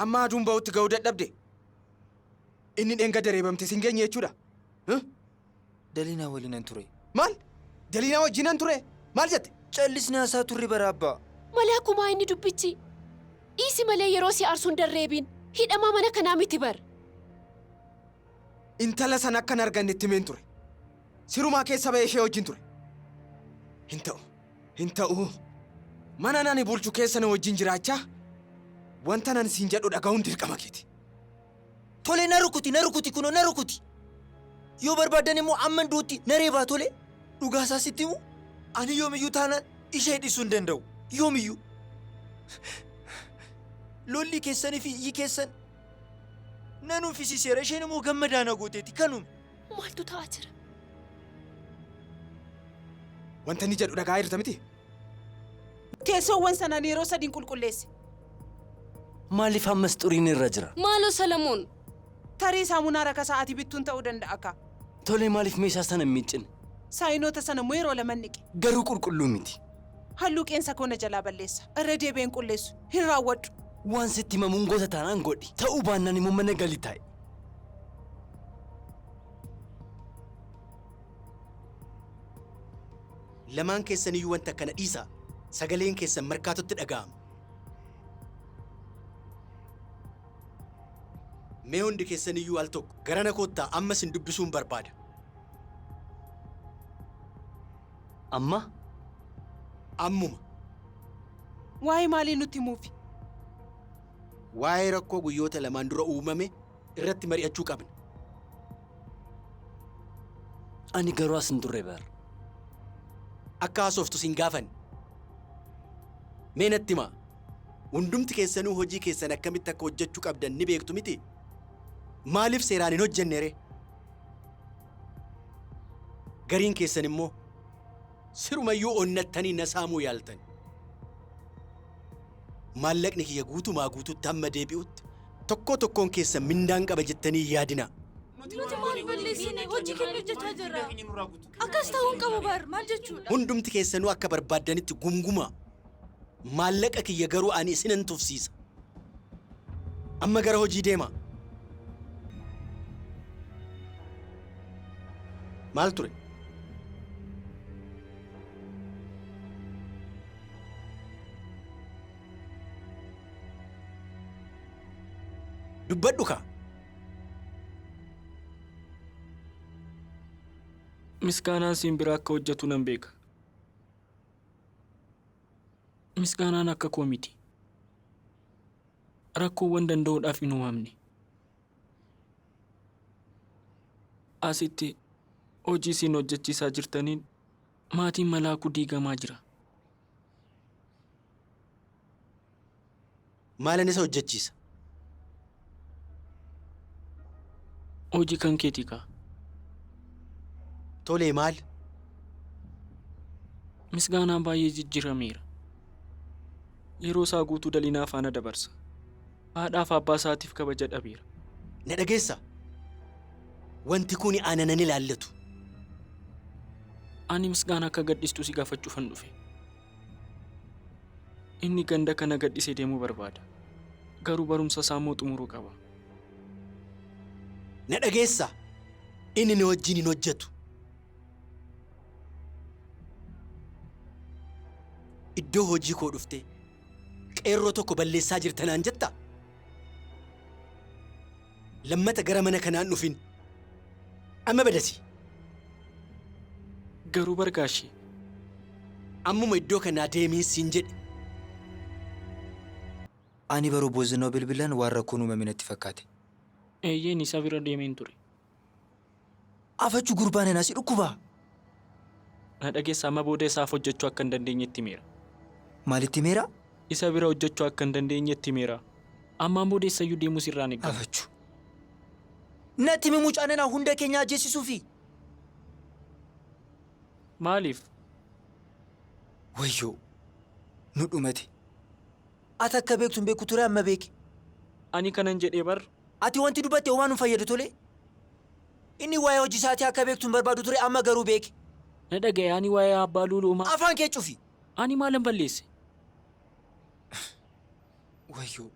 Amma aduun ba'utti ga'uu dadhabde. Inni dheengadda reebamte sin geenye jechuudha. Daliinaa waliinan ture. Maal? Daliinaa wajjinan ture? Maal jette? Callisnee haasaa turre bara abbaa. Malaakumaa inni dubbichi. Dhiisi malee yeroo si aarsuun darreebiin. Hidhamaa mana kanaa miti bar. Intala sana akkan arganne itti himeen ture. Sirumaa keessa ba'ee ishee wajjin ture. Hin ta'u. Hin ta'u. Mana nani bulchu keessa na wajjin jiraachaa wanta nan siin jedhu dhaga'uun dirqama keeti. Tole na rukuti na rukuti kunoo na rukuti. Yoo barbaaddan immoo amman du'utti na reebaa tole. Dhugaa isaa sitti himu ani yoomiyyuu taanaan ishee dhiisuu hin danda'u. Yoomiyyuu. Lolli keessanii fi iyyi keessan na nuffisiiseera isheen immoo gammadaa na gooteeti kanuma. Maaltu ta'aa jira? Wanta inni jedhu dhaga'aa jirta miti? Teessoowwan sanaan yeroo sadiin qulqulleesse. Maaliif ammas xuriin irra jira? Maaloo Salamoon! Tarii saamunaa rakasaa ati bittuun ta'uu danda'a kaa. Tole maaliif meeshaa sana hin miiccine? Saayinoota sana immoo yeroo laman dhiqe. Garuu qulqulluu miti. Halluu qeensa koo na jalaa balleessa. Irra deebi'ee hin qulleessu. Hin raawwadhu. Waan sitti himamuun goota taanaan godhi. Ta'uu baannaan immoo mana gali taa'i. Lamaan keessaniyyuu wanta akkana dhiisaa. Sagaleen keessan markaatotti dhaga'ama. Mee hundi keessaniyyuu al tokko garana koottaa amma isin dubbisuun barbaada. Amma? Ammuma. Waa'ee maalii nutti himuufi? Waa'ee rakkoo guyyoota lamaan dura uumame irratti mari'achuu qabna. Ani garuu as hin turre bar. Akka haasoftu sin gaafanne. Mee natti himaa. Hundumti keessanuu hojii keessan akkamitti akka hojjechuu qabdan ni beektu miti? Maaliif seeraan hin hojjenne ree? Gariin keessan immoo sirumayyuu onnattanii na saamuu yaaltan. Maallaqni kiyya guutumaa guututti hamma deebi'utti tokkoo tokkoon keessan mindaan qaba jettanii hin yaadinaa. Nuti maal balleessine hojii keenya hojjechaa jirra. Akkas ta'uu hin qabu bar maal jechuudha? Hundumti keessanuu akka barbaaddanitti gumgumaa. Maallaqa kiyya garuu ani isinan tufsiisa. Amma gara hojii deemaa. Maal ture? Dubbadhu kaa. Misgaanaan siin bira akka hojjetu nan beeka. Misgaanaan akka koo miti. Rakkoowwan danda'uudhaaf hin uumamne. Asitti hojii isin hojjechiisaa jirtaniin maatiin Malaakuu diigamaa jira. Maalan isa hojjechiisa? Hojii kan keeti kaa. Tolee maal? Misgaanaan baay'ee jijjiirameera. Yeroo isaa guutuu Dalinaa faana dabarsa. Haadhaaf abbaa isaatiif kabaja dhabeera. Na dhageessaa? Wanti kuni ana nan ilaallatu. Ani Misgaanaa akka gadhiistu si gaafachuufan dhufe. Inni ganda kana gadhisee deemuu barbaada. Garuu barumsa isaa immoo xumuruu qaba. Na dhageessaa? Inni na wajjin hin hojjetu. Iddoo hojii koo dhuftee qeerroo tokko balleessaa jirta naan jettaa? Lammata gara mana kanaan dhufin. Amma badasi. Garuu bar gaashee. Ammuma iddoo kanaa deemiin siin jedhe. Ani bar obbo Zinnaw bilbilaan waan rakkoon uumame natti fakkaate. Eeyyeen isa bira deemeen ture. Afachu gurbaa nana si dhukkubaa? Na dhageessa amma booda isaaf hojjechuu akka hin dandeenye itti himeera. Maal itti himeera? Isa bira hojjechuu akka hin dandeenye itti himeera. Ammaan booda eessayyuu deemuu sirraa hin eegamu. Afachu. Natti himi mucaa nana hunda keenya ajjeesisuufi? Maaliif? Wayyoo! Nu dhumate. Ati akka beektu hin beeku ture amma beeke. Ani kanan jedhee bar. Ati wanti dubbatte homaa nun fayyadu tole. Inni waa'ee hojii isaatii akka beektu hin barbaadu ture amma garuu beeke. Na dhaga'i ani waa'ee abbaa Luuluu homaa. Afaan kee cufi! Ani maalan balleesse? Wayyoo!